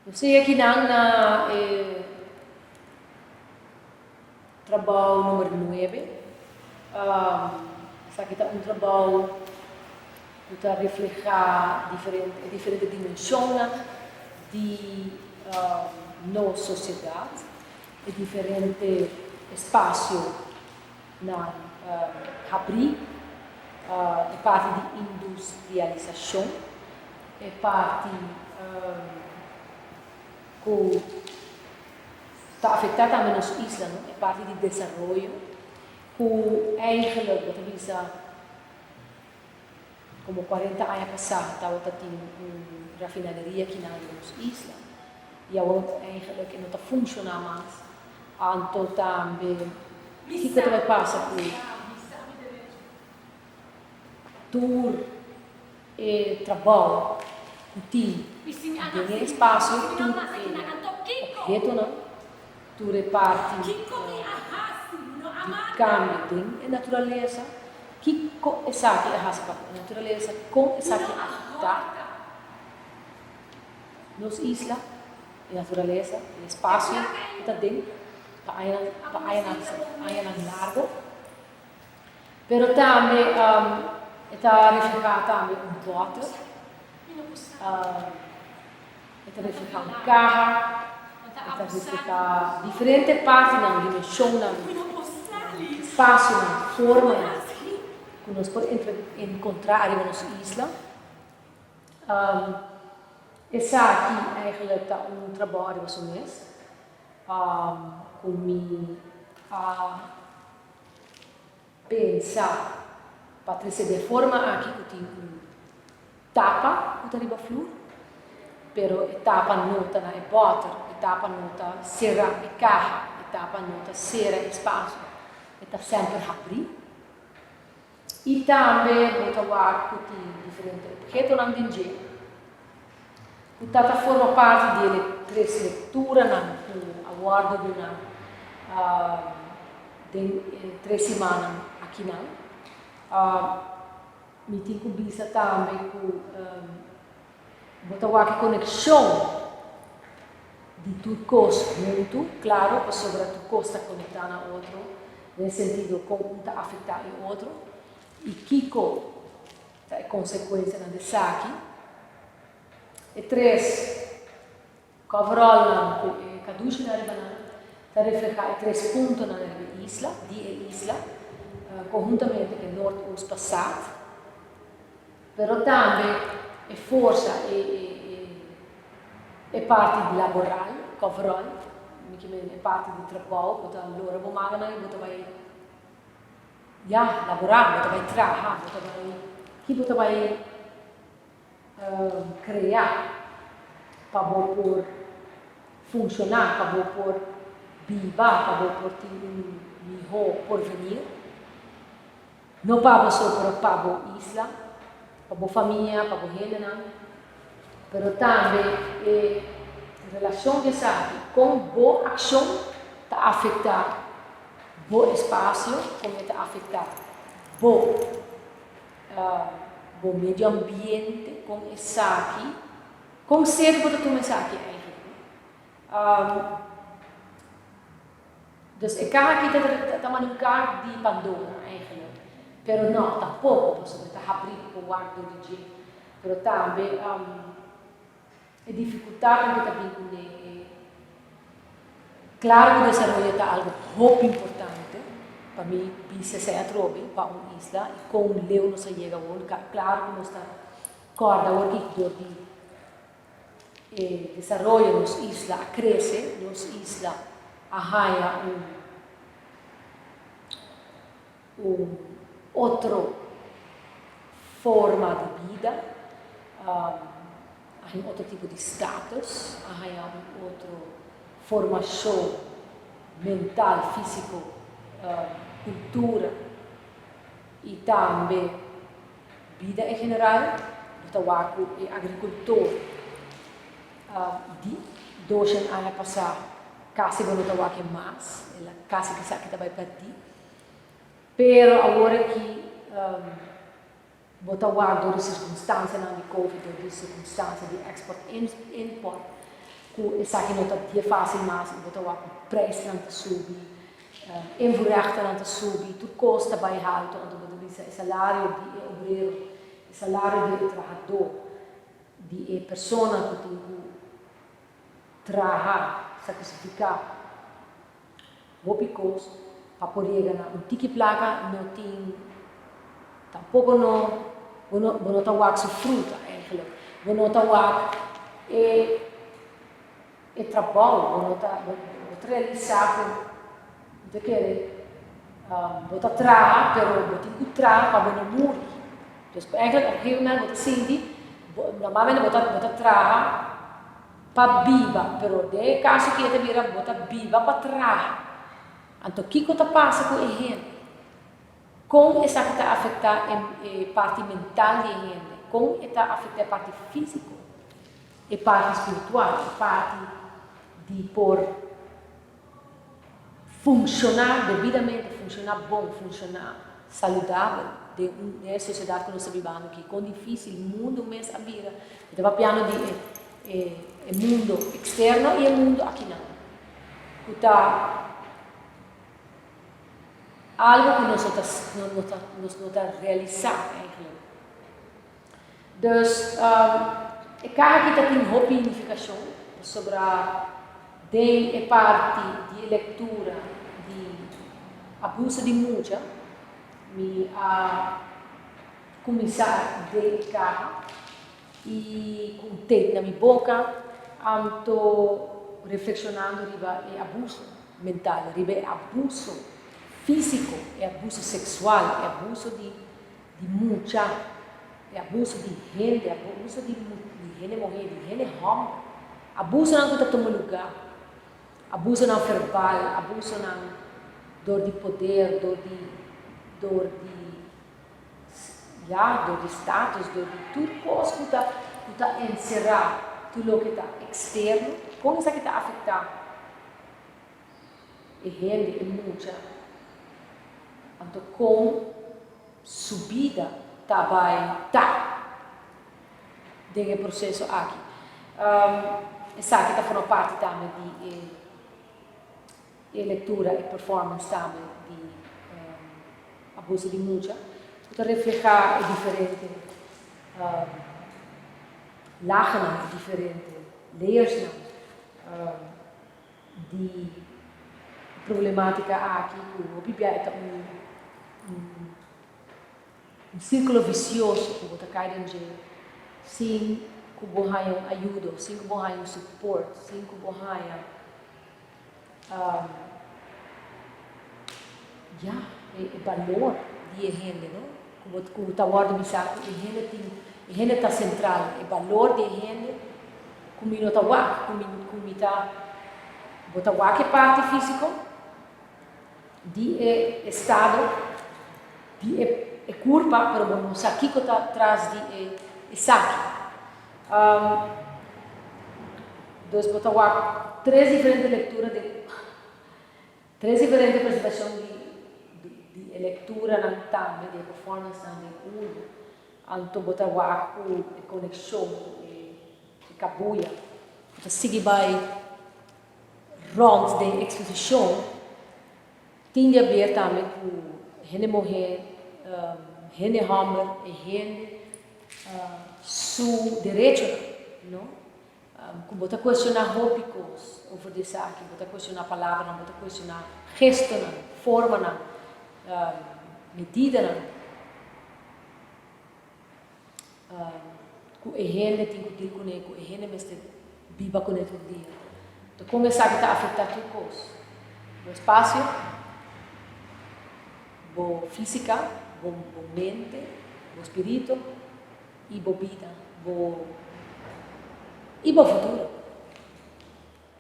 Nos sigue akinan na e trabou number nuebe. Esaki ta un trabou ku ta reflehá diferente e diferente dimenshonnan di nos sosiedat, e diferente espasionan habrí, e parti di industrialisashon, e parti ku ta afektá tambe nos isla, no, e parti di desaroyo ku eigenlijk bo ta bisa komo 40 aña pasá tabata tin un rafinaderia akinan riba nos isla i awor eigenlijk e no ta funshoná mas. Anto tambe kiko ta bai pasa ku tur e trabou ku tin den e espasio, tur e ophetonan, tur e parti di kambio den e naturalesa, kiko esaki a hasi pa ku e naturalesa, kon esaki a afektá nos isla, e naturalesa, e espasio ku ta den pa añanan añanan largo. Pero tambe e ta reflehá tambe un bòter, e ta reflehá un kaha, e ta reflehá diferente partinan, dimenshonnan, espasionan, formanan ku nos por enkontrá ariba nos isla. Esaki eigenlijk ta un trabou ariba su mes ku mi a Pensa pa trese den forma aki ku tin un tapa ku ta riba flur, pero e tapa no ta na e bòter, e tapa no ta sera e kaha, e tapa no ta sera e spasio, e ta semper habrí. I tambe bo ta wak ku tin diferente ophetonan den dje ku ta ta forma parti di e tres lekturanan ku a wòrdu duna den e tres simannan akinan. Mi tin ku bisa tambe ku bo ta wak e konekshon di tur kos huntu, klaro, pasobra tur kos ta konektá na otro den sentido kon un ta afektá e otro i kiko ta e konsekuensianan di esaki. E tres coverallnan ku e kadushinan riba nan ta reflehá e tres puntonan riba e isla, di e isla, konhuntamente ku e Noordoost Passaat. Pero tambe e forsa e e parti laboral, coverall, mi ke men e parti di trabou, bo ta lora bo manganan i bo ta bai ya laborá, bo ta bai traha, bo ta bai ki bo ta bai krea pa bo por funshoná, pa bo por biba, pa bo por tin un mihó porvenir. No pa bo so, pero pa bo isla, pa bo famia, pa bo hendenan, pero tambe e relashon di esaki, kon bo akshon ta afektá bo espasio, kon e ta afektá bo bo medio ambiente, kon esaki, kon serio bo ta tuma esaki eigenlijk. Dus e kaha aki ta manda un kaart di Pandora eigenlijk. Pero no, tampoco, pasobra e ta habrí pa por wak dor di dje. Pero tambe e dificultadnan ku ta bin kuné e Claro ku desaroyo ta algo hopi importante pa mi bisa esei atrobe pa un isla i kon leu nos a yega awor. Claro ku nos ta kòrda awor ki dor di E desaroyo nos isla a krese, nos isla a haña un un otro forma di bida, a haña un otro tipo di status, a haña un otro formashon mental, físiko, kultura i tambe Bida en general, bo ta wak ku e agrikultor di doshen aña pasá kasi bo no ta wak e mas, el a kasi kisa ki ta bai pèrdí. Pero awor aki bo ta wak dor di sirkunstansianan di covid, dor di sirkunstansia di èksport import. ku esaki no ta die fásil mas i bo ta wak ku preisnan ta subi, invoerrechtennan ta subi, tur kos ta bai haltu, anto bo ta bisa e salario di e obrero, e salario di e trahadó, di e persona ku tin ku traha, sakrisifiká hopi kos pa por yega na un tiki plaka, no tin tampoko no bo no bo no ta wak su fruta eigenlijk, bo no ta wak e e trabou, bo no ta bo ta realisá ku bo ta kere bo ta traha pero bo tin ku traha pa bo no muri. Dus eigenlijk op een gegeven moment bo ta sinti normalmente bo ta bo ta traha pa biba pero den e kaso aki e ta bira bo ta biba pa traha. Anto kiko ta pasa ku e hende? Kon esaki ta afektá e e parti mental di e hende? Kon e ta afektá e parti físiko, e parti spiritual, e parti di por funshoná debidamente, funshoná bon, funshoná saludabel den un den e sosiedat ku nos ta bibando aki. Kon difísil mundu mes a bira. Mi ta papiando di e e e mundo eksterno i e mundo akinan ku ta algu ku nos no ta no ta nos no ta realisá eigentlik. Dus e kaha aki ta tin hopi nifikashon pasobra den e parti di e lektura di abuso di mucha mi a kuminsá den e kaha i ku un tape na mi boka anto reflekshonando riba e abuso mental, riba e abuso físiko, e abuso seksual, e abuso di di mucha, e abuso di hende, abuso di hende muhé, di hende hòmber, abusonan ku ta tuma lugá, abusonan verbal, abusonan dor di poder, dor di, dor di, ya, dor di status, dor di tur kos ku ta, ku ta enserá tur loke ta eksterno, kon esaki ta afektá e hende, e mucha, anto kon su bida ta bai ta den e proseso aki. Esaki ta forma parti tambe di e e lectura, e performance tambe di abuso di mucha, ku ta refleha e diferente lagennan, e diferente layersnan di problematica aki cu hopi bia e ta un un circulo vicioso cu bo ta cay den dje sin cu bo haya un ayudo, sin cu bo haya un support, sin cu bo haya ya e balor di e hende no cu bo cu ta wordo bisa cu e hende tin e hende ta central e balor di e hende cu mi no ta wak cu mi cu mi ta bo ta wak e parti fisico di e estado di e e curpa pero bo no sa kico ta tras di e esaki. Dus bo ta wak tres diferente lectura di tres diferente presentacion di di e lecturanan tambe di e performancenan den unu. Anto bo ta wak ku e conexion ku e kabuya ku ta sigui bai rond den e exposicion. Tin di haber tambe ku hende muhé, hende hòmber i hende su derechonan, no? Ku bo ta kuestioná hopi kos over di esaki, bo ta kuestioná palabranan, bo ta kuestioná gestonan, formanan, medidanan ku e hende tin ku dil kuné, ku e hende mester biba kuné tur dia. Ta kon esaki ta afektá tur kos? Bo espasio, bo físika, bo mente, bo spiritu i bo bida, bo i bo futuro.